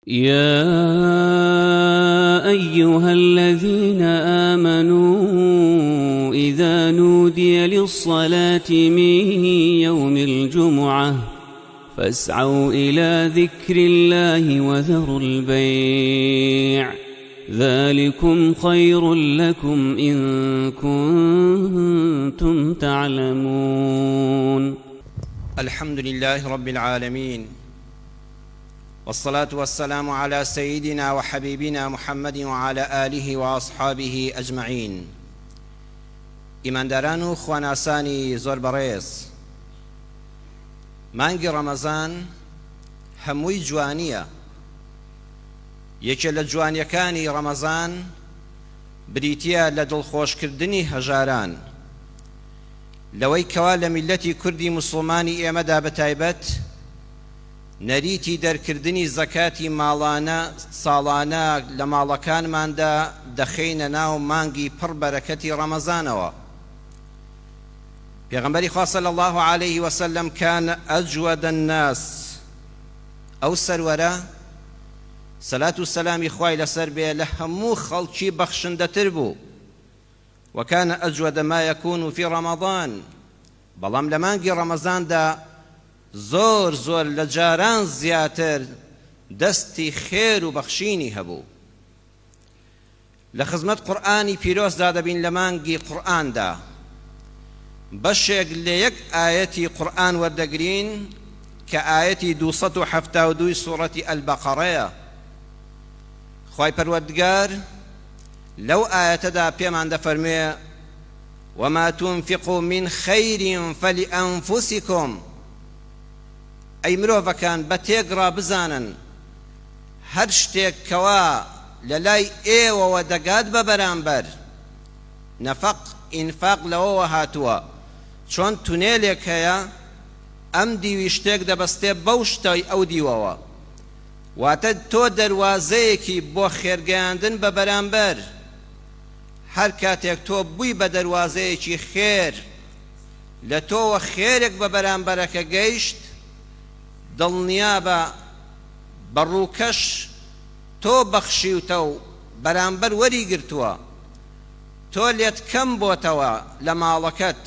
يا أيها الذين آمنوا إذا نودي للصلاة من يوم الجمعة فاسعوا إلى ذكر الله وذروا البيع ذلكم خير لكم إن كنتم تعلمون. الحمد لله رب العالمين والصلاة والسلام على سيدنا وحبيبنا محمد وعلى آله وأصحابه أجمعين. ئیمانداران و خواناسانی زۆر بەڕێز، مانگی ڕەمەزان هەمووی جوانییە، یەکێ لە جوانیەکانی ڕەمەزان بریتیە لە دڵخۆشکردنی هەژاران، لەوەی کەوا لە میللەتی کوردی موسڵمانی ئێمەدا بەتایبەت نەریتی دەرکردنی زەکاتی ماڵانە ساڵانە لە ماڵەکانماندا دەخەینە ناو مانگی پڕ بەرەکەتی ڕەمەزانەوە. پێغەمبەری خوا صلی اللە علیه وسلم کان اجود الناس ئەو سەروەرە سەلات و سەلامی خوای لەسەر بێ لە هەموو خەڵکی بەخشندەتر بوو وکان اجود ما یکون فی رمضان بەڵام لە مانگی ڕەمەزاندا زۆر زۆر لە جاران زیاتر دەستی خێر و بەخشینی هەبوو. لە خزمەت قورئانی پیرۆزدا دەبین لە مانگی قورئاندا بەشێک لە یەک ئایەتی قورئان وەردەگرین کە ئایەتی 272 ی سوڕەتی البقرەیە. خوای پەروەردگار لەو ئایەتەدا پێمان دەفەرموێ، وما تنفقوا من خیر فلانفسکم، ئەی مرۆڤەکان بە تێکڕا بزانن هەر شتێک کەوا لە لای ئێوەوە دەگات بە بەرامبەر، نەفەق، ئینفاق لەوەوە هاتووە چۆن تونێلێک هەیە ئەم دیوی شتێک دەبەستێ بەو شتەی ئەو دیوەوە، واتە تۆ دەروازەیەکی بۆ خێرگەیاندن بە بەرامبەر، هەر کاتێک تۆ بووی بە دەروازەیەکی خێر، لە تۆوە خێرێک بە بەرامبەرەکە گەیشت، دڵنیابە بە ڕووکەش تۆ بەخشیوتە و بەرامبەر وەریگرتووە، تۆ لێت کەم بۆتەوە لە ماڵەکەت،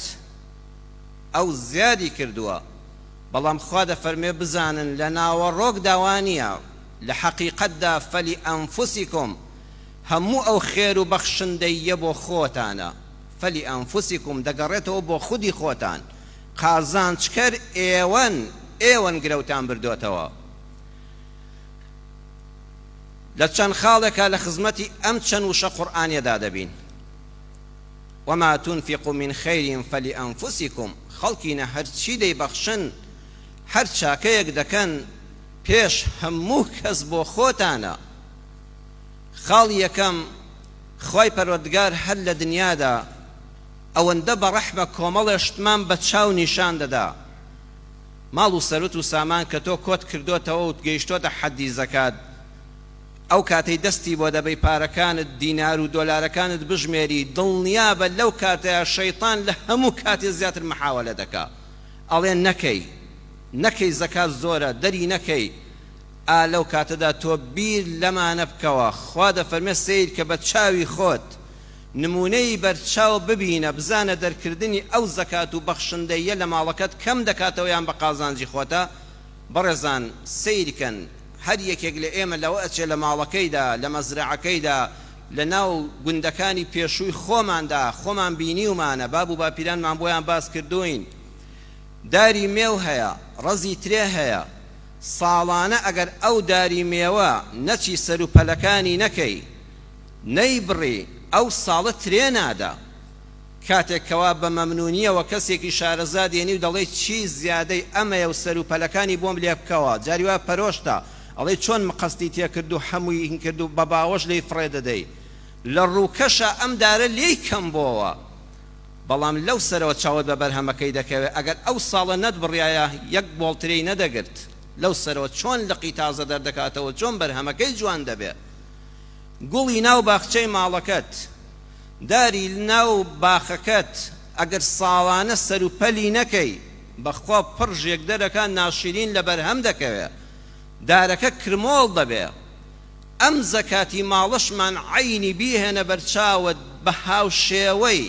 ئەو زیادی کردووە، بەڵام خوا دەفەرموێ بزانن لە ناوەڕۆکدا وانییە، لە حەقیقەتدا فلانفسکم هەموو ئەو خێر و بەخشندەییە بۆ خۆتانە، فلانفسکم دەگەڕێتەوە بۆ خودی خۆتان، قازانجکەر ئێوەن، ئێوەن گرەوتان بردۆتەوە. لە چەند خاڵێکا لە خزمەتی ئەم چەند وشە قورئانیەدا دەبین. وما تنفقوا من خیر فلانفسکم، خەڵکینە هەرچی دەیبەخشن، هەر چاکەیەک دەکەن، پێش هەموو کەس بۆ خۆتانە. خاڵی یەکەم، خوای پەروەردگار هەر لە دنیادا ئەوەندە بە ڕەحمە کۆمەڵێ شتمان بە چاو نیشان دەدا، ماڵ و سەروت و سامان کە تۆ کۆت کردۆتەوە و گەیشتۆتە حەدی زەکات، ئەو کاتەی دەستی بۆ دەبەی پارەکانت دینار و دۆلارەکانت بژمێری دڵنیابە لەو کاتەیا شەیتان لە هەموو کاتێ زیاتر محاوەلە دەکا ئەڵێ نەکەی نەکەی زەکات زۆرە دەری نەکەی ئا لەو کاتەدا تۆ بیر لەمانە بکەوە، خوا دەفەرمێ سەیرکە بە چاوی خۆت، نموونەی بەرچاو ببینە، بزانە دەرکردنی ئەو زەکات و بەخشندەییە لە ماڵەکەت کەم دەکاتەوە یان بە قازانجی خۆتە؟ بەڕێزان سەیرکەن هەر یەکێک لە ئێمە لەوە ئەچێ لە ماڵەکەیدا، لە مەزرەعەکەیدا، لە ناو گوندەکانی پێشووی خۆماندا، خۆمان بینیومانە، باب و باپیرانمان بۆیان باس کردووین، داری مێو هەیە، ڕەزی ترێ هەیە، ساڵانە ئەگەر ئەو داری مێوە نەچی سەرو پەلەکانی نەکەی نەیبڕی ئەو ساڵە ترێ نادا. کاتێک کەوا بە مەمنونیەوە کەسێکی شارەزا دێنی و دەڵێی چی زیادەی ئەمەیە و سەرو پەلەکانی بۆم لێ بکەوە جاری وایە پەرۆشتە ئەڵێی چۆن مقەستی تێکرد و هەمووی هین کرد و بە باوەش لێی فڕێ دەدەی لە ڕووکەشا ئەم دارە لێی کەم بۆوە بەڵام لەو سەرەوە چاوت بە بەرهەمەکەی دەکەوێت، ئەگەر ئەو ساڵە نەتبڕیایە یەک بۆڵ ترێی نەدەگرت، لەو سەرەوە چۆن لقی تازە دەردەکاتەوە، چۆن بەرهەمەکەی جوان دەبێت. گوڵی ناو باخچەی ماڵەکەت، داری ناو باخەکەت ئەگەر ساڵانە سەروپەلی نەکەی، بەخوا پڕ ژێکدەرەکە ناشیرین لە بەرهەم دەکەوێت، دارەکە کرمۆڵ دەبێت. ئەم زەکاتی ماڵەشمان عەینی بیهێنە بەرچاوت بە هاوشێوەی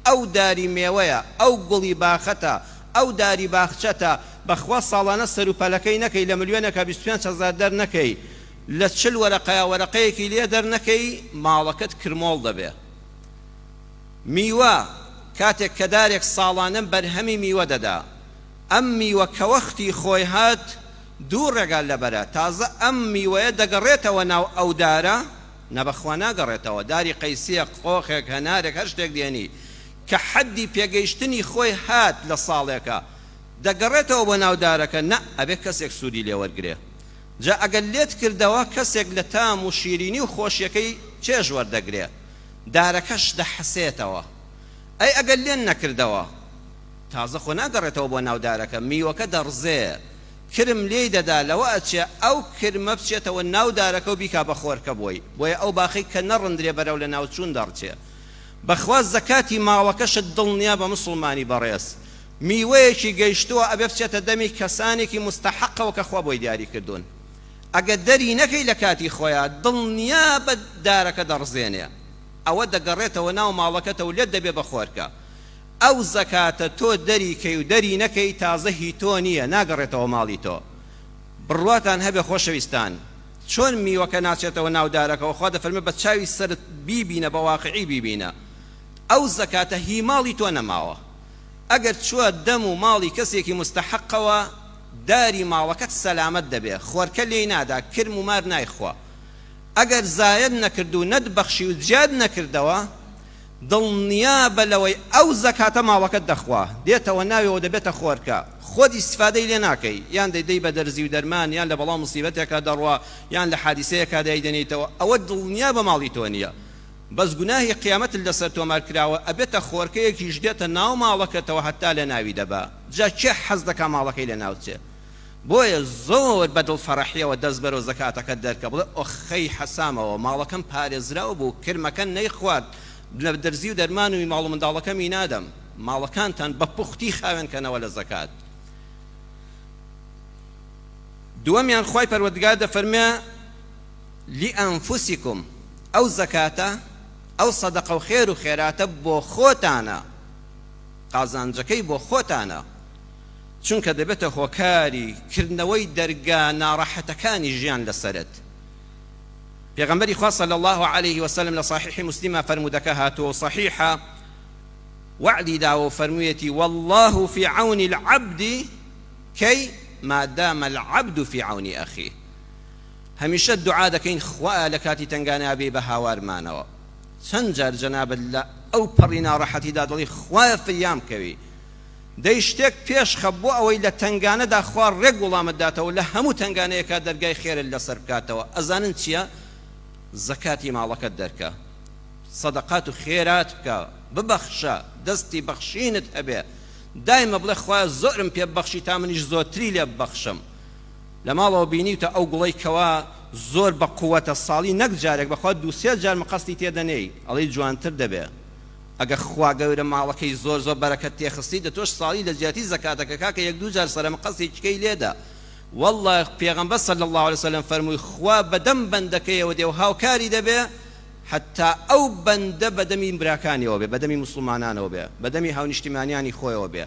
ئەو داری مێوەیە، ئەو گوڵی باخەتە، ئەو داری باخچەتە، بەخوا ساڵانە سەروپەلەکەی نەکەی لە ملیۆنێکا 25 هەزار دەرنەکەی، لە 40 وەرەقەیا وەرەقەیەکی لێ دەرنەکەی ماڵەکەت کرمۆڵ دەبێ. میوە، کاتێک کە دارێک ساڵانە بەرهەمی میوە دەدا، ئەم میوە کە وەختی خۆی هات دوو ڕێگا لەبەرە، تازە ئەم میوەیە دەگەڕێتەوە ناو ئەو دارە؟ نا بەخوا ناگەڕێتەوە، داری قەیسیەک، قۆخێک، هەنارێک هەر شتێک دێنی کە حەدی پێگەیشتنی خۆی هات لە ساڵێکا دەگەڕێتەوە بۆ ناو دارەکە؟ نا ئەبێ کەسێک سوودی لێ وەرگرێ. جا ئەگەر لێت کردەوە کەسێک لە تام و شیرینی و خۆشیەکەی چێژ وەردەگرێ دارەکەش دەحەسێتەوە. ئەی ئەگەر لێن نەکردەوە؟ تازە خۆ ناگەڕێتەوە بۆ ناو دارەکە، میوەکە دەڕزێ، کرم لێی دەدا، لەوە ئەچێ ئەو کرمە بچێتەوە ناو دارەکە و بیکا بە خۆرکە بۆی، بۆیە ئەو باخەی کە نەڕندرێ بەرەو لەناوچوون دەڕچێ. بەخوا زەکاتی ماڵەکەشت دڵنیا بە موسڵمانی بەڕێز، میوەیەکی گەیشتووە ئەبێ بچێتە دەمی کەسانێکی موستەحەقەوە کە خوا بۆی دیاری کردوون، ئەگەر دەری نەکەی لە کاتی خۆیا دڵنیا بە دارەکە دەڕزێنێ، ئەوە دەگەڕێتەوە ناو ماڵەکەتە و لێت دەبێ بە خۆرکە. ئەو زەکاتە تۆ دەری کەی و دەری نەکەی تازە هی تۆ نیە ناگەڕێتەوە ماڵی تۆ بڕواتان هەبێ خۆشەویستان چۆن میوەکە ناچێتەوە ناو دارەکەوە خوا دەفەرمێ بە چاوی سەرت بیبینە بە واقعی بیبینە ئەو زەکاتە هی ماڵی تۆ نەماوە ئەگەر چوە دەم و ماڵی کەسێکی موستەحەقەوە داری ماڵەکەت سەلامەت دەبێ خۆرکە لێی نادا کرم و مار نایخوا ئەگەر زایەت نەکرد و نەتبەخشی و جیات نەکردەوە دڵنیابە لەوەی ئەو زەکاتە ماڵەکەت دەخوا، دێتەوە ناویەوە دەبێتە خۆرکە، خۆت ئیستفادەی لێ ناکەی، یان دەیدەی بە دەرزی و دەرمان، یان لە بەڵا و موسیبەتێکا دەڕوا، یان لە حادیسەیەکا دایدەنێیتەوە، ئەوە دڵنیابە ماڵی تۆ نییە، بەس گوناهی قیامەتت لەسەر تۆمار کراوە، ئەبێتە خۆرکەیەکیش دێتە ناو ماڵەکەتەوە هەتا لەناوی دەبا، جا کێ حەز دەکا ماڵەکەی لەناوچێ؟ بۆیە زۆر بە دڵ فەڕەحیەوە دەست بەرەو زەکاتەکەت دەرکە بڵێ ئۆخەی حەسامەوە ماڵەکەم پارێزراو بوو کرمەکە نەیخوارد لە دەرزی و دەرمان و ماڵ و منداڵەکەمی نادەم ماڵەکانتان بە پوختی خاوێن کەنەوە لە زەکات. دووەمیان خوای پەروەردگار دەفەرموێ لانفسکم ئەو زەکاتە ئەو سەدەقە و خێر و خێراتە بۆ خۆتانە قازانجەکەی بۆ خۆتانە چونکە دەبێتە هۆکاری کردنەوەی دەرگا ناڕەحەتەکانی ژیان لەسەرت. پێغەمبەری خوا صلی اللە علیه وسلم لە صحیحی مسلمە فەرموودەکە هاتووە و صحیحە وەعدی داوە و فەرموویەتی واللە فی عون العبد کەی ما دام العبد فی عون اخیه. هەمیشە دوعا دەکەین خوایە لە کاتی تەنگانەیا بێی بە هاوارمانەوە. چەند جار جەنابت لە ئەو پەڕی ناڕەحەتیدا دەڵێی خوایە فریام کەوی. دەی شتێک پێش خە بۆ ئەوەی لە تەنگانەدا خوا ڕێک وڵامت داتەوە لە هەموو تەنگانەیەکا دەرگای خێرت لەسەر بکاتەوە ئەزانن چیە زەکاتی ماڵەکەت دەرکە سەدەقات و خێرات بکە ببەخشە دەستی بەخشینت هەبێ دایمە بڵێ خوایە زۆرم پێ ببەخشی تا منیش زۆرتری لێ ببەخشم لە ماڵەوە بینیوتە ئەو گوڵەی کەوا زۆر بە قوەتە ساڵی نەک جارێک بەخوا دوو سێ جار مقەستی تێ دەنێی ئەڵێی جوانتر دەبێ ئەگەر خوا گەورە ماڵەکەی زۆر زۆر بەرەکەت تێخستی دە تۆش ساڵی لە جیاتی زەکاتەکە کاکە یەک دوو جار سەرە مقەستێکیکەی لێدە واللە پێغەمبەر صلی اللە علیە وسلم فەرمووی خوا بەدەم بەندەکەیەوە دێ و هاوکاری دەبێ حتا ئەو بەندە بەدەمی براکانیەوە بێ بەدەمی موسڵمانانەوە بێ بەدەمی هاونیشتیمانیانی خۆیەوە بێ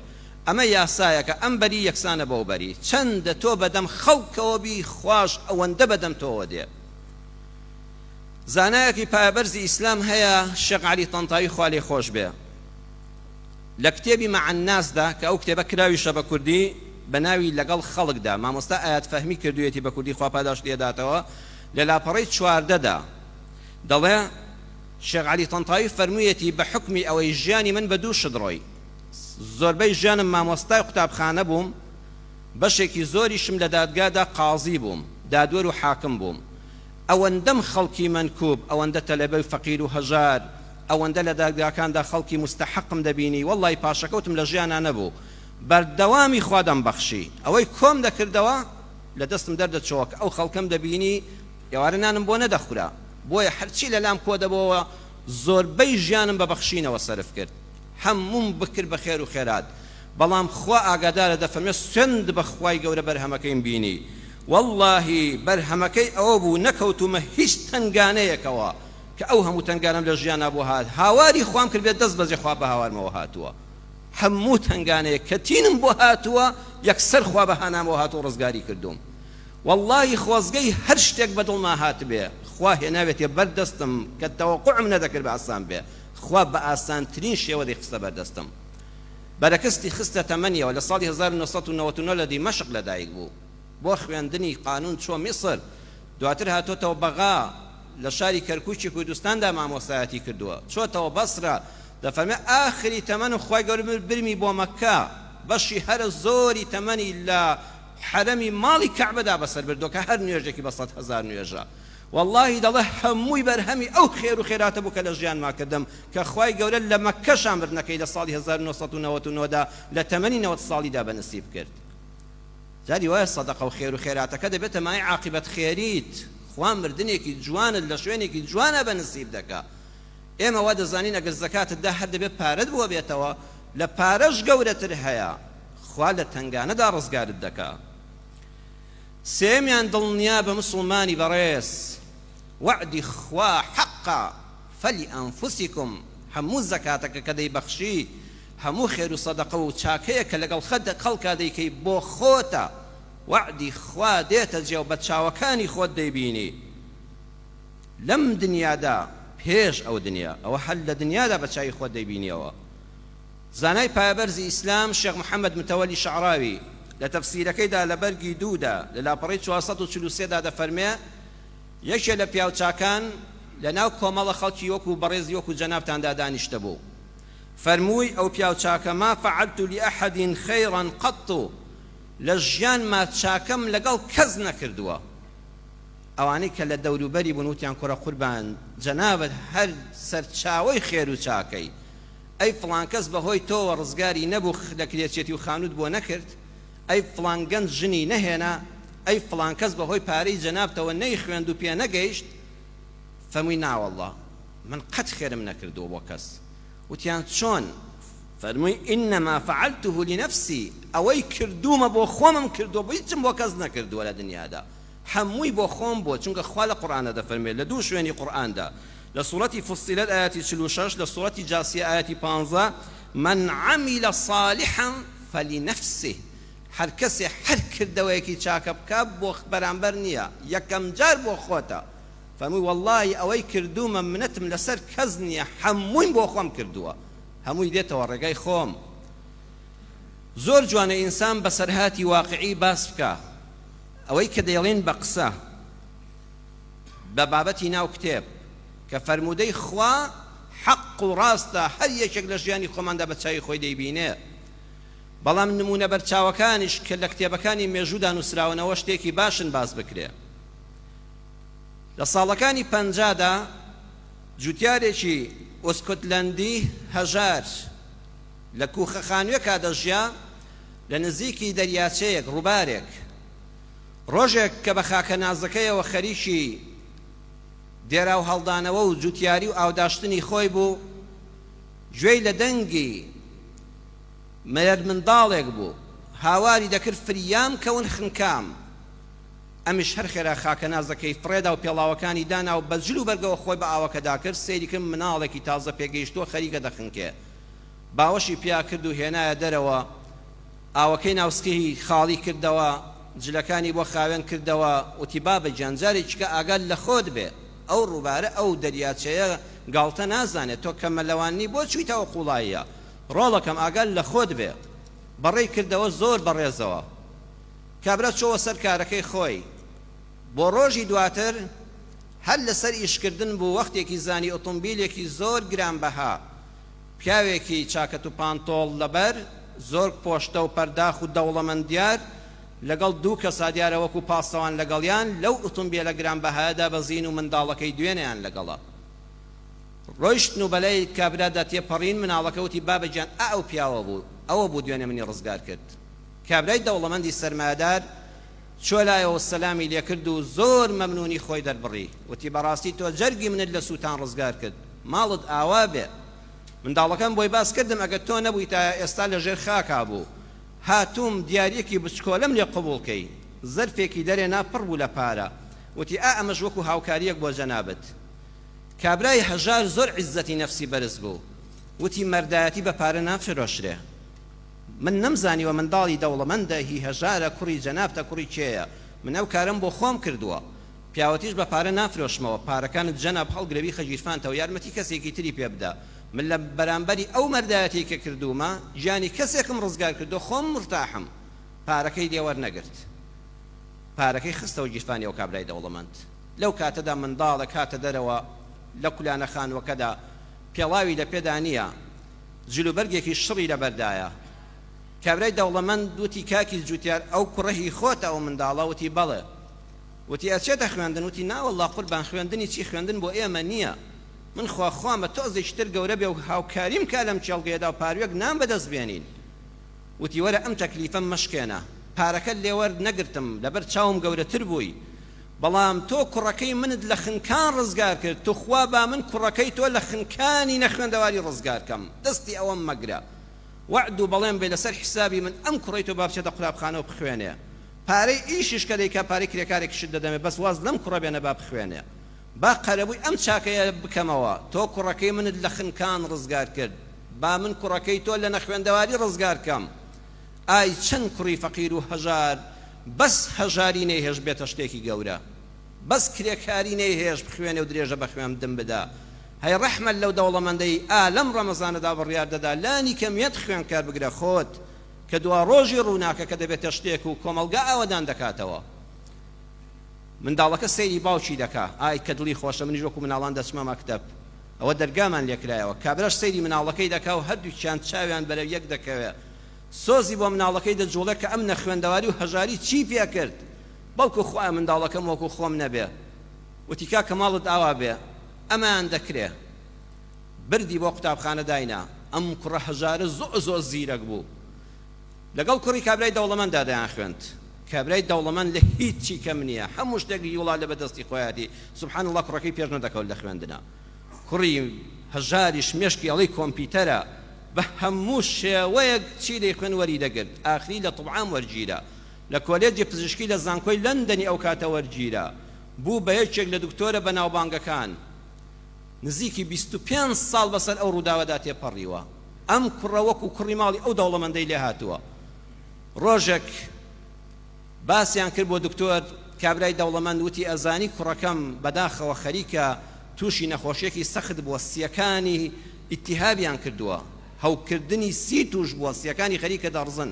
ئەمە یاسایەکە ئەم بەری یەکسانە بەو بەری چەندە تۆ بەدەم خەڵکەوە بی خواش ئەوەندە بەدەم تۆوە دێ. زانایەکی پایەبەرزی ئیسلام هەیە شێخ عەلی تەنتاوی خوا لێی خۆش بێ لە کتێبی مع الناس دا کە ئەو کتێبە کراویشە بە کوردی بە ناوی لەگەڵ خەڵکدا مامۆستا ئایات فەهمی کردوویەتی بە کوردی خوا پاداشتی ئەداتەوە لە لاپەڕەی 14 دا دەڵێ شێخ عەلی تەنتاوی فەرموویەتی بە حوکمی ئەوەی ژیانی من بە دوو شت ڕۆی زۆربەی ژیانم مامۆستای قوتابخانە بووم بەشێکی زۆریشم لە دادگادا قازی بووم دادوەر و حاکم بووم ئەوەندەم خەڵکی مەنکوب، ئەوەندە تەلەبەی فەقیر و هەژار، ئەوەندە لە دادگاکاندا خەڵکی موستەحەقم دەبینی، وەڵڵاهی پاشەکەوتم لە ژیانا نەبوو، بەردەوامی خوا دەمبەخشی، ئەوەی کۆم دەکردەوە لە دەستم دەردەچۆوە، کە ئەو خەڵکەم دەبینی ئێوارە نانم بۆ نەدەخورا، بۆیە هەرچی لەلام کۆ دەبۆوە زۆربەی ژیانم بە بەخشینەوە سەرف کرد، هەمووم بکرد بە خێر و خێرات، بەڵام خوا ئاگادارە دەفەرمێ سوێند بە خوای گەورە بەرهەمەکەیم بینی. وەڵڵاهی بەرهەمەکەی ئەوە بوو نەکەوتوومە هیچ تەنگانەیەکەوە کە ئەو هەموو تەنگانەم لە ژیانا بۆ هات هاواری خوام کرد بێت دەست بەجێ خوا بە هاوارمەوە هاتووە هەموو تەنگانەیەک کە تینم بۆ هاتووە یەکسەر خوا بە هانامەوە هاتووە ڕزگاری کردووم وەڵڵاهی خۆزگەی هەر شتێک بە دڵما هاتبێ خوا هێناوێتیە بەر دەستم کە تەوەقوعم نەدەکرد بە ئاسان بێ خوا بە ئاسانترین شێوە دەیخستە بەر دەستم بەرەکستی خستە تەمەنیەوە لە ساڵی 1999 لە دیمەشق لەدایک بوو بۆ خوێندنی قانون چووە میسر، دواتر هاتۆتەوە بەغا، لە شاری کەرکوکی کوردستاندا مامۆستایەتی کردووە، چۆتەوە بەسرە، دەفەرمێ ئاخری تەمەنم خوای گەورە برمی بۆ مەککە، بەشی هەرە زۆری تەمەنی لە حەرەمی ماڵی کەعبەدا بەسەر بردووە کە هەر نوێژێکی بە 100,000 نوێژە، وەڵڵاهی دەڵێ هەمووی بەرهەمی ئەو خێر و خێراتە بوو کە لە ژیانما کردم کە خوای گەورە لە مەککەشا مردنەکەی لە ساڵی 1999 دا لە تەمەنی 90 ساڵیدا بە نسیب کرد. جاری وایە سەدەقە و خێر و خێراتەکە دەبێتە مایەی عاقیبەت خێریت، خوا مردنێکی جوانت لە شوێنێکی جوانا بە نسیب دەکا. ئێمە وا دەزانین ئەگەر زەکاتت دا هەر دەبێت پارەت بۆ بێتەوە، لە پارەش گەورەتر هەیە، خوا لە تەنگانەدا ڕزگارت دەکا. سێیەمیان دڵنیابە موسڵمانی بەڕێز وەعدی خوا حەقە، فلانفسکم، هەموو زەکاتەکە کە دەیبەخشی هەموو خێر و سەدەقە و چاکەیەک کە لەگەڵ خەڵکا دەیکەی بۆ خۆتە، وەعدی خوا دێتە جێ و بە چاوەکانی خۆت دەیبینی لەم دنیادا پێش ئەو دنیا، ئەوە هەر لە دنیادا بە چاوی خۆت دەیبینیەوە. زانای پایەبەرزی ئیسلام شێخ محەمەد متەوەلی شەعراوی لە تەفسیرەکەیدا لە بەرگی دوودا لە لاپەڕەی 443 دا دەفەرمێ، یەکێ لە پیاوچاکان لە ناو کۆمەڵە خەڵکی وەکوو بەڕێزی وەکوو جەنابتاندا دانیشتبوو، فەرمووی، ئەو پیاو چاکە، ما فعلت لأحد خیرا قط، لە ژیانما چاکەم لەگەڵ کەس نەکردووە. ئەوانەی کە لە دەوروبەری بوون وتیان، کوڕە قوربان جەنابت هەر سەرچاوەی خێر و چاکەی، ئەی فڵان کەس بە هۆی تۆوە ڕزگاری نەبوو لە کرێچێتی و خانووت بۆ نەکرد؟ ئەی فڵان گەنج ژنی نەهێنا؟ ئەی فڵان کەس بە هۆی پارەی جەنابتەوە نەیخوێند و پێ نەگەیشت؟ فەرمووی، ناوەڵڵا من قەت خێرم نەکردووە بۆ کەس. وتیان، چۆن؟ فەرمووی، انما فعلته لنفسی، ئەوەی کردوومە بۆ خۆمم کردووە، هیچم بۆ کەس نەکردووە لە دنیادا، هەمووی بۆ خۆم بووە، چونکە خوا لە قورئاندا دەفەرموێت لە دوو شوێنی قورئاندا، لە سوڕەتی فصلت ئایەتی 46، لە سوڕەتی جاسیە ئایەتی 15، من عمل صالحا فلنفسه، هەر کەسێ هەر کردەوەیەکی چاکە بکا بۆ بەرامبەر نییە، یەکەم جار بۆ خۆتە، فەرمووی وەڵڵاهی ئەوەی کردوومە منەتم لەسەر کەس نییە هەموویم بۆ خۆم کردووە، هەمووی دێتەوە ڕێگای خۆم. زۆر جوانە ئینسان بەسەرهاتی واقیعی باس بکا، ئەوەی کە دەیڵێین بە قسە، بە بابەتی ناو کتێب، کە فەرموودەی خوا حەق و ڕاستە هەر یەکێک لە ژیانی خۆماندا بە چاوی خۆی دەیبینێ، بەڵام نموونە بەرچاوەکانیش کە لە کتێبەکانی مێژوودا نووسراونەوە شتێکی باشن باس بکرێ. لە ساڵەکانی پەنجادا جوتیارێکی ئوسکوتلەندی هەژار لە کوخە خانوێکا دەژیا لە نزیکی دەریاچەیەک، ڕووبارێک. ڕۆژێک کە بە خاکەنازەکەیەوە خەریکی دێراو هەڵدانەوە و جوتیاری و ئاوداشتنی خۆی بوو، گوێی لە دەنگی مێردمنداڵێک بوو هاواری دەکرد فریام کەون خنکام. ئەمیش هەر خێرا خاکەنازەکەی فڕێدا و پێڵاوەکانی دانا و بە جل و بەرگەوە خۆی بە ئاوەکەدا کرد، سەیری کرد مناڵێکی تازە پێگەیشتووە خەریکە دەخنکێ. باوەشی پیا کرد و هێنایە دەرەوە، ئاوەکەی ناو سکی خاڵی کردەوە، جلەکانی بۆ خاوێن کردەوە، وتی بابە گیان جارێکیکە ئاگات لە خۆت بێ، ئەو ڕووبارە ئەو دەریاچەیە گاڵتە نازانێ، تۆ کە مەلەوان نی بۆ چوویتە ئەو قووڵاییە؟ ڕۆڵەکەم ئاگات لە خۆت بێ. بەڕێی کردەوە زۆر بەڕێزەوە. کابرا چۆوە سەر کارەکەی خۆی. بۆ ڕۆژی دواتر هەر لەسەر ئیشکردن بوو وەختێکی زانی ئۆتۆمبیلێکی زۆر گرانبەها، پیاوێکی چاکەت و پانتۆڵ لەبەر، زۆر پۆشتە و پەرداخ و دەوڵەمەند دیار، لەگەڵ دوو کەسا دیارە وەکوو پاسەوان لەگەڵیان، لەو ئۆتۆمبیلە گرانبەهایە دابەزین و منداڵەکەی دوێنێیان لەگەڵە. ڕۆیشتن و بەلای کابرادا تێپەڕین، مناڵەکە وتی بابە گیان ئا ئەو پیاوە بوو، ئەوە بوو دوێنێ منی ڕزگار کرد. کابرای دەوڵەمەندی سەرمایەدار چوە لایەوە و سەلامی لێکرد و زۆر مەمنونی خۆی دەربڕی، وتی بەڕاستی تۆ جەرگی منت لە سوتان ڕزگار کرد، ماڵت ئاوا بێ. منداڵەکەم بۆی باس کردم ئەگەر تۆ نەبویتایە ئێستا لە ژێر خاکا بوو. هاتووم دیاریەکی بچکۆلەم لێ قبوڵ کەی. زەرفێکی دەرێنا پڕ بوو لە پارە. وتی، ئا ئەمەش وەکو هاوکارییەک بۆ جەنابت. کابرای هەژار زۆر عیززەتی نەفسی بەرز بوو. وتی، مەردایەتی بە پارە نافرۆشرێ. من نەمزانیوە منداڵی دەوڵەمەندە هی هەژارە کوڕی جەنابتە کوڕی کێیە. من ئەو کارەم بۆ خۆم کردووە. پیاوەتیش بە پارە نافرۆشمەوە. پارەکانت جەناب هەڵگرە بیخە گیرفانتەوە یارمەتی کەسێکی تری پێ بدە. من لە بەرامبەری ئەو مەردایەتیەی کە کردوومە گیانی کەسێکم ڕزگار کردووە خۆم مورتاحم. پارەکەی لێ وەرنەگرت. پارەکەی خستەوە گیرفانی ئەو کابرای دەوڵەمەند. لەو کاتەدا منداڵێک هاتە دەرەوە لە کولانە خانووەکەدا، پێڵاوی لە پێدا نییە، جلوبەرگێکی شڕی لەبەردایە. کابرای دەوڵەمەند وتی، کاکی جووتیار ئەو کوڕە هی خۆتە ئەو منداڵە؟ وتی، بەڵێ. وتی، ئەچێتە خوێندن؟ وتی، ناوەڵڵا قوربان خوێندنی چی، خوێندن بۆ ئێمە نییە. من خوا خوامە تۆزێکی تر گەورە بێ و هاوکاریم کا لەم کێڵگەیەدا و پارووێک نان بەدەست بێنین. وتی، وەرە ئەم تەکلیفەم مەشکێنە، پارەکەت لێ وەرنەگرتم، لەبەر چاوم گەورەتر بووی، بەڵام تۆ کوڕەکەی منت لە خنکان ڕزگار کرد، توخوا با من کوڕەکەی تۆ لە خنکانی نەخوێندەواری ڕزگار کەم، دەستی ئەوەم مەگرە، وەعد و بەڵێن بێ لەسەر حیسابی من ئەم کوڕەی تۆ با بچێتە قوتابخانە و بخوێنێ، پارەی ئیشیش کە دەیکا پارەی کرێکارێکیشت دەدەمێ، بەس واز لەم کوڕە بێنە با بخوێنێ، با قەرەبووی ئەم چاکەیە بکەمەوە، تۆ کوڕەکەی منت لە خنکان ڕزگار کرد. با من کوڕەکەی تۆ لە نەخوێندەواری ڕزگار کەم. ئای چەند کوڕی فەقیر و هەژار بەس هەژاری نەیهێشت بێتە شتێکی گەورە. بەس کرێکاری نەیهێشت بخوێنێ و درێژە بە خوێندن بدا. هەی ڕەحمەت لەو دەوڵەمەندەی ئا لەم ڕەمەزانەدا بڕیار دەدا لانی کەم یەک خوێندکار بگرە خۆت کە دواڕۆژی ڕووناکە کە دەبێتە شتێک و کۆمەڵگا ئاوەدان دەکاتەوە. منداڵەکە سەیری باوکی دەکا، ئای کە دڵی خۆشە منیش وەکو مناڵان دەچمە مەکتەب. ئەوە دەرگامان لێکرایەوە. کابراش سەیری مناڵەکەی دەکا و هەردووکیان چاویان بەرەو یەک دەکەوێ. سۆزی بۆ مناڵەکەی دەجوڵێ کە ئەم نەخوێندەواری و هەژاری چی پێکرد؟ بەڵکو خوایە منداڵەکەم وەکو خۆم نەبێ. وتی کاکە ماڵت ئاوا بێ. ئەمەیان دەکرێ. بردی بۆ قوتابخانە داینا. ئەم کوڕە هەژارە زۆر زۆر زیرەک بوو. لەگەڵ کوڕی کابرای دەوڵەمەندا دەیانخوێند. کابرای دەوڵەمەند لە هیچی کەم نییە، هەموو شتێک هی وڵات لەبەر دەستی خۆیەتی، سبحان اللە کوڕەکەی پێش نەدەکەوت لە خوێندنا. کوڕی هەژاریش مێشکی ئەڵێی کۆمپیوتەرە، بە هەموو شێوەیەک چی دەیخوێند وەری دەگرت، ئاخری لە طب عام وەرگیرا. لە کۆلێجی پزیشکی لە زانکۆی لەندەنی ئەو کاتە وەرگیرا. بوو بە یەکێک لە دکتۆرە بەناوبانگەکان. نزیکی 25 ساڵ بەسەر ئەو ڕووداوەدا تێپەڕیوە. ئەم کوڕە وەکو کوڕی ماڵی ئەو دەوڵەمەندەی لێهاتووە. ڕۆژێک باسیان کرد بۆ دکتۆر، کابرای دەوڵەمەند وتی ئەزانی کوڕەکەم بەداخەوە خەریکە تووشی نەخۆشیەکی سەخت بووە، سیەکانی ئیتیهابیان کردووە، هەوکردنی سی تووش بووە، سیەکانی خەریکە دەڕزن.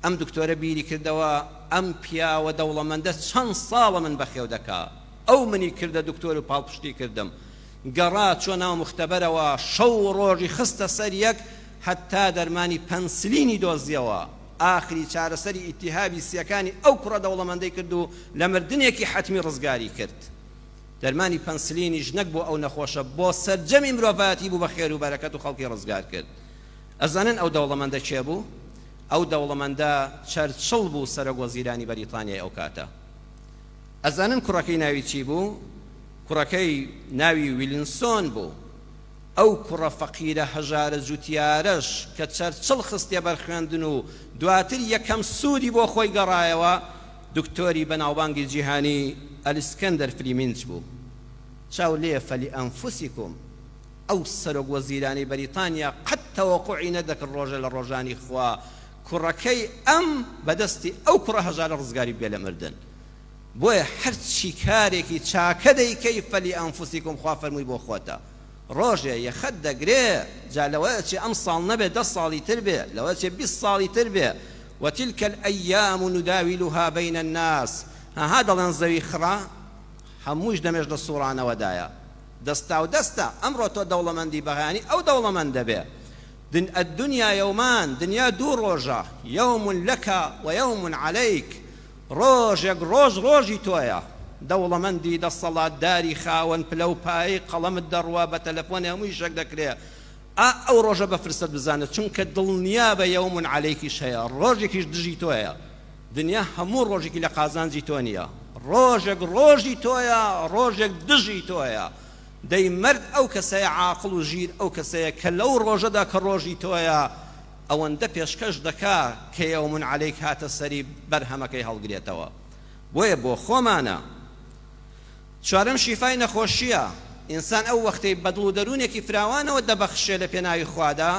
ئەم دکتۆرە بیری کردەوە ئەم پیاوە دەوڵەمەندە چەند ساڵە من بەخێو دەکا، ئەو منی کردە دکتۆر و پاڵپشتی کردم، گەڕا چوە ناو موختەبەرەوە شەو و ڕۆژی خستە سەر یەک هەتا دەرمانی پەنسلینی دۆزیەوە ئاخری چارەسەری ئیتیهابی سیەکانی ئەو کوڕە دەوڵەمەندەی کرد و لە مردنێکی حەتمی ڕزگاری کرد دەرمانی پەنسلینیش نەک بۆ ئەو نەخۆشە بۆ سەرجەمی مرۆڤایەتی بوو بە خێر و بەرەکەت و خەڵکی ڕزگار کرد ئەزانن ئەو دەوڵەمەندە کێ بوو؟ ئەو دەوڵەمەندە چەرچڵ بوو سەرۆک وەزیرانی بەریتانیای ئەو کاتە ئەزانن کوڕەکەی ناوی چی بوو؟ کوڕەکەی ناوی ویلنسۆن بوو. ئەو کوڕە فەقیرە هەژارە جوتیارەش کە چەرچڵ خستیە بەر خوێندن و دواتر یەکەم سوودی بۆ خۆی گەڕایەوە، دکتۆری بەناوبانگی جیهانی ئەلسکەندەر فلیمینج بوو. چاو لێ فلانفسکم. ئەو سەرۆک وەزیرانەی بەریتانیا قەت تەوەقوعی نەدەکرد ڕۆژێ لە ڕۆژانی خوا کوڕەکەی ئەم بە دەستی ئەو کوڕە هەژارە ڕزگاری ببێ لە مردن. بۆیە هەرچی کارێکی چاکە دەیکەی فلانفسکم خوا فەرمووی بۆ خۆتە ڕۆژێ یەخەت دەگرێ جا لەوەچێ ئەم ساڵ نەبێ دە ساڵی تر بێ لەوەچێ 20 ساڵی تر بێ وتلک الایام نداولها بین الناس هەها دەڵێن زەوی خڕە هەمووش دەمێش لە سوڕانەوەدایە دەستاو دەستە ئەمڕۆ تۆ دەوڵەمەندی بەغانی ئەو دەوڵەمەند دەبێ دن الدنیا یومان دنیا دوو ڕۆژە یوم لک و یوم علیک ڕۆژێک ڕۆژ ڕۆژی تۆیە دەوڵەمەندی دەسەڵاتداری خاوەن پلە و پایەی قەڵەمت دەڕوا بە تەلەفۆنێ هەموو ئیشێک دەکرێ ئا ئەو ڕۆژە بە فرسەت بزانە چونکە دڵنیابە یەوم عەلەیکیش هەیە ڕۆژێکیش دژی تۆیە دنیا هەموو ڕۆژێکی لە قازانجی تۆ نییە ڕۆژێک ڕۆژی تۆیە ڕۆژێک دژی تۆیە دەی مەرد ئەو کەسەیە عاقڵ و ژیر ئەو کەسەیە کە لەو ڕۆژەدا کە ڕۆژی تۆیە. ئەوەندە پێشکەش دەکا کە یەوم عەلەیک هاتە سەری بەرهەمەکەی هەڵگرێتەوە بۆیە بۆ خۆمانە. چوارەم شیفای نەخۆشییە، ئینسان ئەو وەختەی بە دڵ و دەروونێکی فراوانەوە دەبەخشێ لە پێناوی خوادا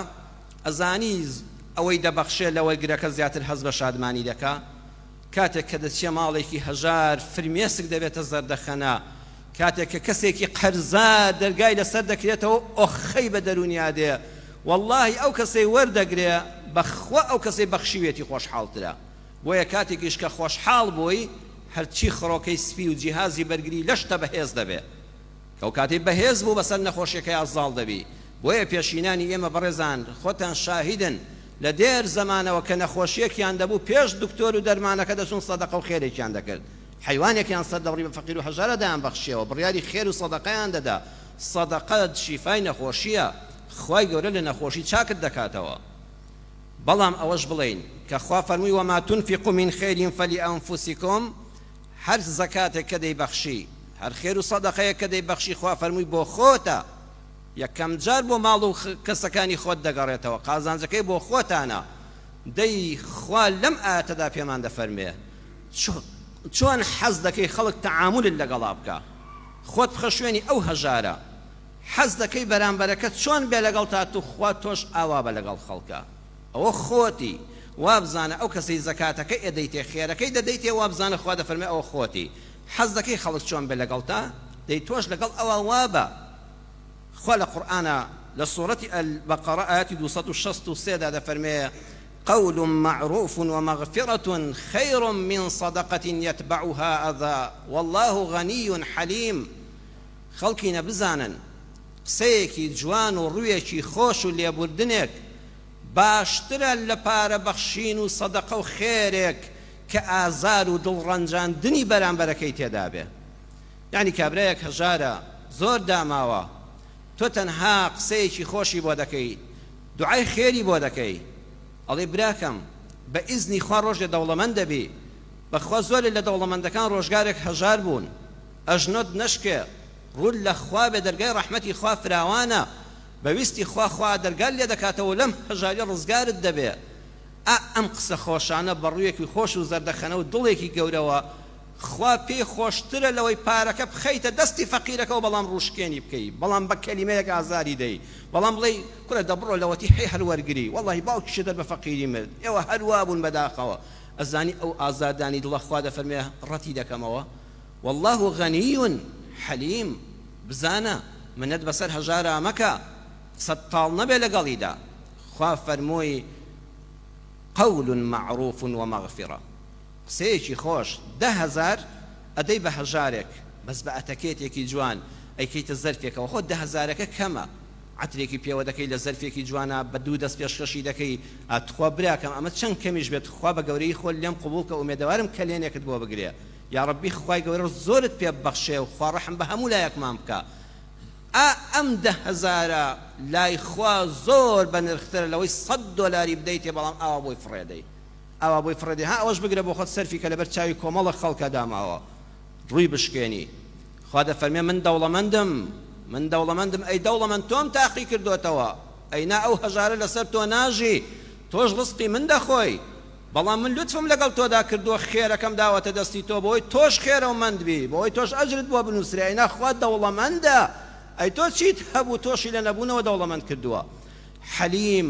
ئەزانی ئەوەی دەبەخشێ لە وەرگرەکە زیاتر هەست بە شادمانی دەکا کاتێک کە دەچیە ماڵێکی هەژار فرمێسک دەبێتە زەردەخەنە کاتێک کە کەسێکی قەرزار دەرگای لەسەر دەکرێتەوە ئۆخەی بە دەروونیا دێ وەڵاهی ئەو کەسەی وەردەگرێ بەخوا ئەو کەسەی بەخشیوێتی خۆشحاڵترە بۆیە کاتێکیش کە خۆشحاڵ بووی هەرچی خڕۆکەی سپی و جیهازی بەرگری لەشتە بەهێز دەبێ کەو کاتەی بەهێز بوو بەسەر نەخۆشیەکەیا زاڵ دەبی بۆیە پێشینانی ئێمە بەڕێزان خۆتان شاهیدن لە دێر زەمانەوە کە نەخۆشیەکیان دەبوو پێش دکتۆر و دەرمانەکە دەچوون سەدەقە و خێرێکیان دەکرد حەیوانێکیان سەر دەبڕی بە فەقیر و هەژارا دەیان بەخشیەوە بڕیاری خێر و سەدەقەیان دەدا سەدەقە شیفای نەخۆشیە خوای گەورە لە نەخۆشی چاکت دەکاتەوە. بەڵام ئەوەش بڵێین کە خوا فەرمووی وما تنفقوا من خیر فلانفسکم هەر زەکاتێک کە دەیبەخشی هەر خێر و سەدەقەیەک کە دەیبەخشی خوا فەرمووی بۆ خۆتە یەکەم جار بۆ ماڵ و کەسەکانی خۆت دەگەڕێتەوە قازانجەکەی بۆ خۆتانە دەی خوا لەم ئایەتەدا پێمان دەفەرمێ چۆن حەز دەکەی خەڵک تەعامولت لەگەڵا بکا خۆت بخە شوێنی ئەو هەژارە حەز دەکەی بەرامبەرەکەت چۆن بێ لەگەڵتا توخوا تۆش ئاوا بە لەگەڵ خەڵکا ئەوە خۆتی وابزانە ئەو کەسەی زەکاتەکەی ئەدەیتێ خێرەکەی دەدەیتێ وابزانە خوا دەفەرمێ ئەوە خۆتی حەز دەکەی خەڵک چۆن بێ لەگەڵتا دەی تۆش لەگەڵ ئەوا وابە خوا لە قورئانا لە سورەتی البقرە ئایەتی 263 دا دەفەرمێ قول معروف ومغفرة خیر من صدقة یتبعها اذی واللە غنی حلیم خەڵکینە بزانن قسەیەکی جوان و ڕوویەکی خۆش و لێبوردنێک باشترە لە پارە بەخشین و سەدەقە و خێرێک کە ئازار و دڵ ڕەنجاندنی بەرامبەرەکەی تێدابێ یەعنی کابرایەک هەژارە زۆر داماوە تۆ تەنها قسەیەکی خۆشی بۆ دەکەی دوعای خێری بۆ دەکەی ئەڵێی براکەم بە ئیزنی خوا ڕۆژێ دەوڵەمەند دەبی بەخوا زۆرێ لە دەوڵەمەندەکان ڕۆژگارێک هەژار بوون ئەژنۆت نەشکێ ڕووت لە خوا بێ دەرگای ڕەحمەتی خوا فراوانە بە ویستی خوا خوا دەرگات لێ دەکاتەوە و لەم هەژاریە ڕزگارت دەبێ ئا ئەم قسە خۆشانە بە ڕوویەکی خۆش و زەردەخەنە و دڵێکی گەورەوە خوا پێی خۆشترە لەوەی پارەکە بخەیتە دەستی فەقیرەکەوە بەڵام ڕووشکێنی بکەی بەڵام بە کەلیمەیەک ئازاری دەی بەڵام بڵێی کورە دە بڕۆ لەوەتی هەی هەر وەرگری وەڵاهی باوکیشت هەر بە فەقیری مرد ئێوە هەر وابوون بەداخەوە ئەزانی ئەو ئازاردانی دڵە خوا دەفەرمێ ڕەتی دەکەمەوە واللە غنی حلیم بزانە منەت بەسەر هەژارا مەکە قسەت تاڵ نەبێ لەگەڵیدا خوا فەرمووی قول معروف ومغفرە قسەیەکی خۆش 10,000 ئەدەی بە هەژارێک بەس بە ئەتەکێتێکی جوان ئەیکەیتە زەرفێکەوە خۆ دە هەزارەکە کەمە عەترێکی پێوە دەکەی لە زەرفێکی جوانا بە دوو دەست پێشکەشی دەکەی ئا تخوا براکەم ئەمە چەند کەمیش بێت خوا بە گەورەیی خۆت لێم قبوڵ کە ئومێدەوارم کەلێنێکت بۆ بگرێ یاڕەبی خوای گەورە زۆرت پێ ببەخشێ و خوا ڕەحم بە هەموو لایەکمان بکا ئا ئەم دە هەزارە لای خوا زۆر بەنرخترە لەوەی سەت دۆلاری بدەیتێ بەڵام ئاوا بۆی فڕێدەی ئاوا بۆی فڕێدەی ها ئەوەش بگرە بۆ خۆت سەرفی کە لەبەر چاوی کۆمەڵێک خەڵکا داماوە ڕووی بشکێنی خوا دەفەرمێ من دەوڵەمەندم من دەوڵەمەندم ئەی دەوڵەمەند تۆم تاقی کردۆتەوە ئەینا ئەو هەژارە لەسەر تۆ ناژی تۆش ڕزقی من دەخۆی بەڵام من لوتفم لەگەڵ تۆدا کردووە خێرەکەم داوەتە دەستی تۆ بۆی تۆش خێرەومەند بی بۆی تۆش ئەجرت بۆ بنوسرێ ئەینا خوا دەوڵەمەندە ئەی تۆ چیت هەبوو تۆشی لە نەبوونەوە دەوڵەمەند کردووە حەلیم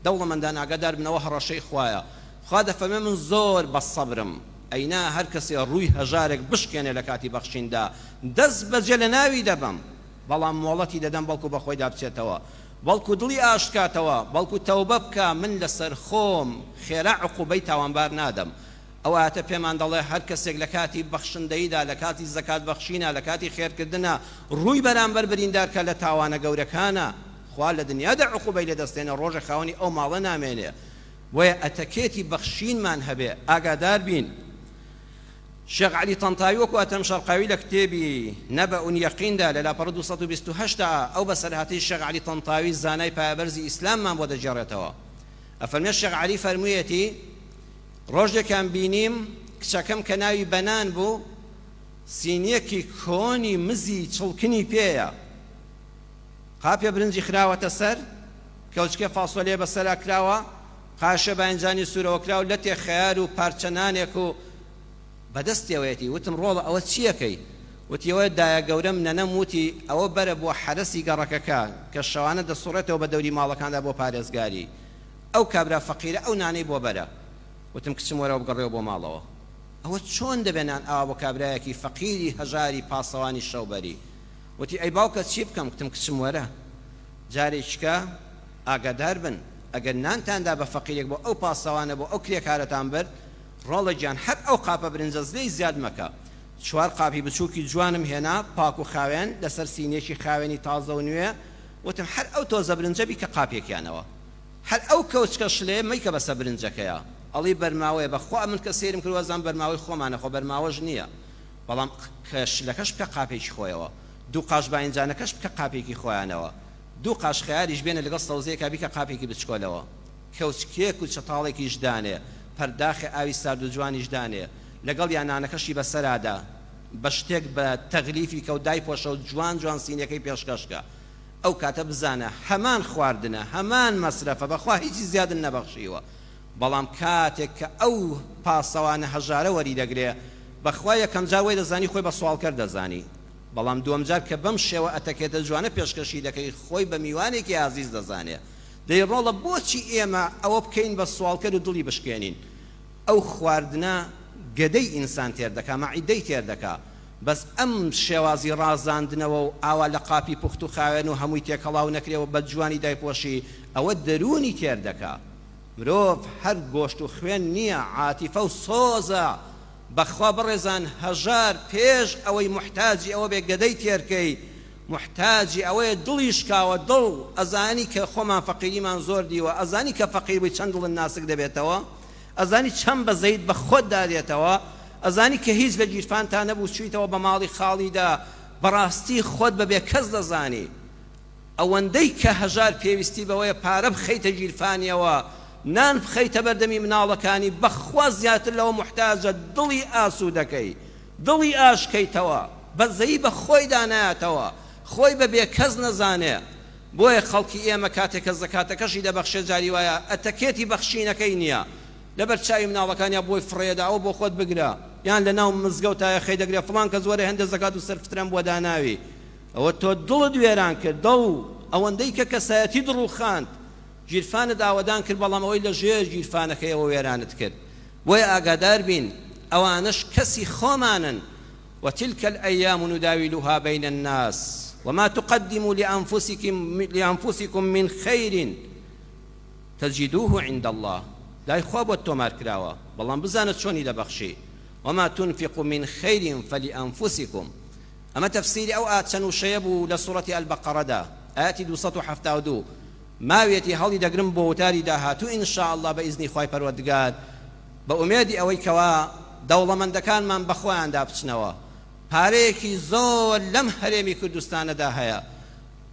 دەوڵەمەندان ئاگادار بنەوە هەڕەشەی خوایە خوا دەفەرمێ من زۆر بە سەبرم ئەینا هەر کەسێ ڕووی هەژارێک بشکێنێ لە کاتی بەخشیندا دەست بەجێ لە ناوی دەبەم بەڵام مۆڵەتی دەدەم بەڵکو بە خۆیدا بچێتەوە بەڵکو دڵی ئاشت کاتەوە، بەڵکو تەوبە بکا، من لەسەر خۆم خێرا عقوبەی تاوانبار نادەم. ئەو ئایەتە پێمان دەڵێ هەر کەسێک لە کاتی بەخشندەییدا، لە کاتی زەکات بەخشینا، لە کاتی خێرکردنا ڕووی بەرامبەر بریندار کا لە تاوانە گەورەکانە، خوا لە دنیادا عقوبەی لێ دەستێنێ، ڕۆژێ خاوەنی ئەو ماڵە نامێنێ. بۆیە ئەتەکێتی بەخشینمان هەبێ، ئاگادار بین. شێخ عەلی تەنتاوی وەکو ئەتەم شەرقاوی لە کتێبی، نبأ یقین، دا لە لاپەڕە 228 دا ئەو بەسەرهاتەی شێخ عەلی تەنتاوی زانای پایەبەرزی ئیسلاممان بۆ دەگێڕێتەوە ئەفەرمێ شێخ عەلی فەرموویەتی ڕۆژێکیان بینیم کچەکەم کە ناوی بەنان بوو سینیەکی کۆنی مزی چڵکنی پێیە قاپێ برنجی خراوەتە سەر کەوچکێ فاسۆلێ بەسەرا کراوە. قاشە باینجانی سوورەوەکراو لەتێ خەیار و پارچە نانێک و بەدەستیەوەیەتی، وتم ڕۆڵە ئەوە چیەکەی؟ وتی ئەوە دایە گەورەم نەنەم وتی ئەوە بەرە بۆ حەرەسی گەڕەکەکە کە شەوانە دەسوڕێتەوە بە دەوری ماڵەکاندا بۆ پارێزگاری ئەو کابرا فەقیرە ئەو نانەی بۆ بەرە. وتم کچم وەرەوە بگەڕێوە بۆ ماڵەوە. ئەوە چۆن دەبێ نان ئاوا بۆ کابرایەکی فەقیری هەژاری پاسەوانی شەو بەری؟ وتی ئەی باوکە چی بکەم؟ گوتم کچم وەرە جارێکیکە ئاگادار بن ئەگەر نانتان دا بە فەقیرێک بۆ ئەو پاسەوانە بۆ ئەو کرێکارەتان برد ڕۆڵە گیان هەر ئەو قاپە برنجە زلەی زیاد مەکە. چوار قاپی بچووکی جوانم هێنا پاک و خاوێن لەسەر سینیەکی خاوێنی تازە و نوێ وتم هەر ئەو تۆزە برنجە بیکە قاپێکیانەوە. هەر ئەو کەوچکە شلەیە مەیکە بەسە برنجەکەیا ئەڵێی بەرماوەیە بەخوا من کە سەیرم کرد وازانم بەرماوەی خۆمانە خۆ بەرماوەش نیە بەڵام کە شلەکەش بکە قاپێکی خۆیەوە دوو قاش باینجانەکەش بکە قاپێکی خۆیانەوە دوو قاش خەیاریش بێنە لەگەڵ سەوزەیەکا بیکە قاپێکی بچکۆلەوە کەوچکێک و چەتاڵێکیش دانێ پەرداخێ ئاوی سارد و جوانیش دانێ لەگەڵیا نانەکەشی بەسەرادا بە شتێک بە تەغلیفی کە و دایپۆشە و جوان جوان سینیەکەی پێشکەش کە. ئەو کاتە بزانە هەمان خواردنە هەمان مەسرەفە بەخوا هیچی زیادت نەبەخشیوە بەڵام کاتێک کە ئەو پاسەوانە هەژارە وەری دەگرێ بەخوا یەکەم جار وای دەزانی خۆی بە سواڵکەر دەزانی بەڵام دووەم جار کە بەم شێوە ئەتەکێتە جوانە پێشکەشی دەکەی خۆی بە میوانێکی ئازیز دەزانێ دەی ڕۆڵە بۆچی ئێمە ئەوە بکەین بە سواڵکەر و دڵی بشکێنین ئەو خواردنە گەدەی ئینسان تێر دەکا مەعیدەی تێر دەکا بەس ئەم شێوازی ڕازاندنەوە و ئاوا لە قاپی پوخت و خاوێن و هەمووی تێکەڵاو نەکرێ و بە جوانی دایپۆشی ئەوە دەروونی تێر دەکا. مرۆڤ هەر گۆشت و خوێن نییە عاتیفە و سۆزە. بەخوا بەڕێزان هەژار پێش ئەوەی موحتاجی ئەوە بێ گەدەی تێر کەی موحتاجی ئەوەیە دڵی شکاوە دڵ ئەزانی کە خۆمان فەقیریمان زۆر دیوە ئەزانی کە فەقیر بووی چەند دڵت ناسک دەبێتەوە ئەزانی چەند بەزەیت بە خۆتدا دێتەوە؟ ئەزانی کە هیچ لە گیرفانتا نەبوو چوویتەوە بە ماڵی خاڵیدا بەڕاستی خۆت بە بێکەس دەزانی. ئەوەندەی کە هەژار پێویستی بەوەیە پارە بخەیتە گیرفانیەوە، نان بخەیتە بەردەمی مناڵەکانی، بەخوا زیاتر لەوە موحتاجە دڵی ئاسوودەکەی، دڵی ئاشکەیتەوە، بەزەیی بە خۆیدا نایەتەوە، خۆی بە بێکەس نەزانێ. بۆیە خەڵکی ئێمە کاتێ کە زەکاتەکەشی دەبەخشێ جاری وایە ئەتەکێتی بەخشینەکەی نیە لەبەر چاوی مناڵەکانیا بۆی فڕێدا ئەوە بۆ خۆت بگرە یان لەناو مزگەوتا یەخەی دەگرێ فڵان کەس وەرە هێندە زەکات و سەرفترەم بۆ داناوی ئەوە تۆ دڵت وێران کرد دڵ ئەوەندەی کە کەسایەتیت ڕووخاند گیرفانت ئاوەدان کرد بەڵام ئەوەی لە ژێر گیرفانەکەیەوە وێرانت کرد بۆیە ئاگادار بین ئەوانەش کەسی خۆمانن وتلک الایام نداولها بین الناس وما تقدموا لانفسکم من خیر تجدوه عند اللە لای خوا بۆت تۆمار کراوە بەڵام بزانە چۆنی دەبەخشی وما تنفقوا من خیر فلانفسکم ئەمە تەفسیری ئەو چەند وشەیە بوو لە سوڕەتی البقرەدا ئایەتی 272 ماویەتی هەڵی دەگرم بۆ وتاری داهاتوو ان شاء اللە بە ئیزنی خوای پەروەردگار بە ئومێدی ئەوەی کەوا دەوڵەمەندەکانمان بە خۆیاندا بچنەوە. پارەیەکی زۆر لەم هەرێمی کوردستانەدا هەیە،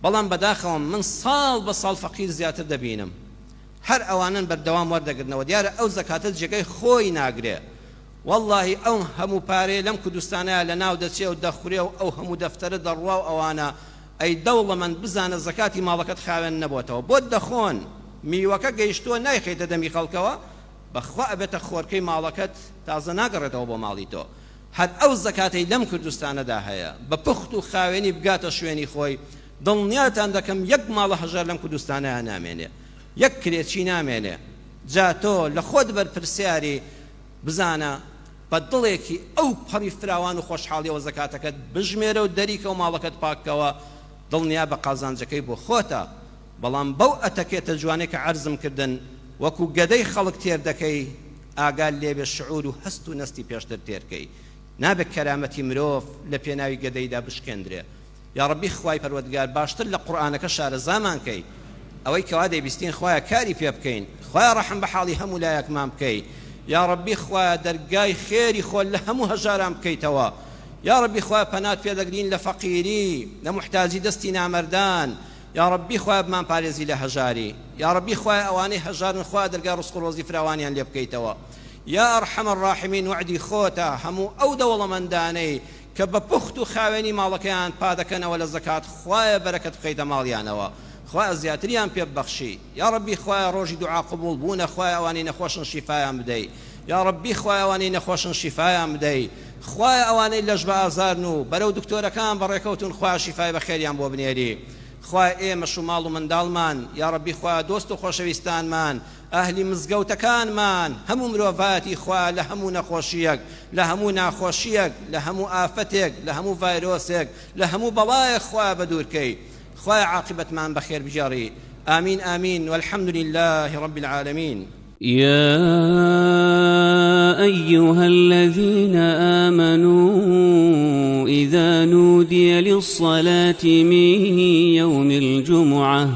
بەڵام بەداخەوەم من ساڵ بە ساڵ فەقیر زیاتر دەبینم. هەر ئەوانەن بەردەوام وەردەگرنەوە. دیارە ئەو زەکاتە جێگای خۆی ناگرێ. وەڵڵاهی ئەو هەموو پارەیە لەم کوردستانەیا لەناو دەچێ و دەخورێ و ئەو هەموو دەفتەرە دەڕوا و ئەوانە. ئەی دەوڵەمەند بزانە زەکاتی ماڵەکەت خاوێن نەبۆتەوە. بۆت دەخۆن. میوەکە گەیشتووە نایخەیتە دەمی خەڵکەوە؟ بەخوا ئەبێتە خۆرکەی ماڵەکەت تازە ناگەڕێتەوە بۆ ماڵی تۆ هەر ئەو زەکاتەی لەم کوردستانەدا هەیە بە پوخت و خاوێنی بگاتە شوێنی خۆی دڵنیاتان دەکەم یەک ماڵە هەژار لەم کوردستانەیا نامێنێ یەک کرێچی نامێنێ جا تۆ لە خۆت بەرپرسیاری بزانە بە دڵێکی ئەو پەڕی فراوان و خۆشحاڵیەوە زەکاتەکەت بژمێرە و دەریکە و ماڵەکەت پاککەوە دڵنیابە قازانجەکەی بۆ خۆتە بەڵام بەو ئەتەکێتە جوانەی کە عەرزم کردن وەکو گەدەی خەڵک تێر دەکەی ئاگات لێبێ شعور و هەست و نەستی پێشتر تێر کەی نابێ کەرامەتی مرۆڤ لە پێناوی گەدەیدا بشکێندرێ یاڕەبی خوای پەروەردگار باشتر لە قورئانەکە شارەزامان کەی ئەوەی کەوا دەیبیستین خوایە کاری پێ بکەین خوایە ڕەحم بە حاڵی هەموو لایەکمان بکەی یاڕەبی خوایە دەرگای خێری خۆت لە هەموو هەژاران بکەیتەوە یاڕەبی خوایە پەنات پێ دەگرین لە فەقیری لە موحتاجی دەستی نامەردان یاڕەبی خوایە بمان پارێزی لە هەژاری یاڕەبی خوایە ئەوانەی هەژارن خوایە دەرگای ڕزق و ڕۆزی فراوانیان لێ بکەیتەوە یا ارحم الراحمین وەعدی خۆتە هەموو ئەو دەوڵەمەندانەی کە بە پوخت و خاوێنی ماڵەکەیان پادەکەنەوە لە زەکات خوایە بەرەکەت بخەیتە ماڵیانەوە. خوایە زیاتریان پێ ببەخشی یاڕەبی خوایە ڕۆژی دوعا قبوڵ بوونە خوایە ئەوانەی نەخۆشن شیفایان بدەی یاڕەبی خوایە ئەوانەی نەخۆشن شیفایان بدەی خوایە ئەوانەی لەش بە ئازارن و بەرەو دکتۆرەکان بەڕێکەوتون خوایە شیفای بەخێریان بۆ بنێری خوایە ئێمەش و ماڵ و منداڵمان یاڕەبی خوایە دۆست و خۆشەویستانمان ئەهلی مزگەوتەکانمان هەموو مرۆڤایەتی خوایە لە هەموو نەخۆشیەک لە هەموو ناخۆشیەک لە هەموو ئافەتێک لە هەموو ڤایرۆسێک لە هەموو بەڵایەک خوایە بەدوورکەی خوایە عاقیبەتمان بەخێر بگێڕی آمین آمین والحمد لله رب العالمین. يا أيها الذين آمنوا إذا نودي للصلاة من يوم الجمعة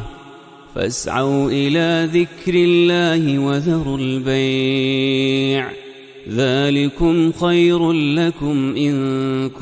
فاسعوا إلى ذكر الله وذروا البيع ذلكم خير لكم إن كنتم.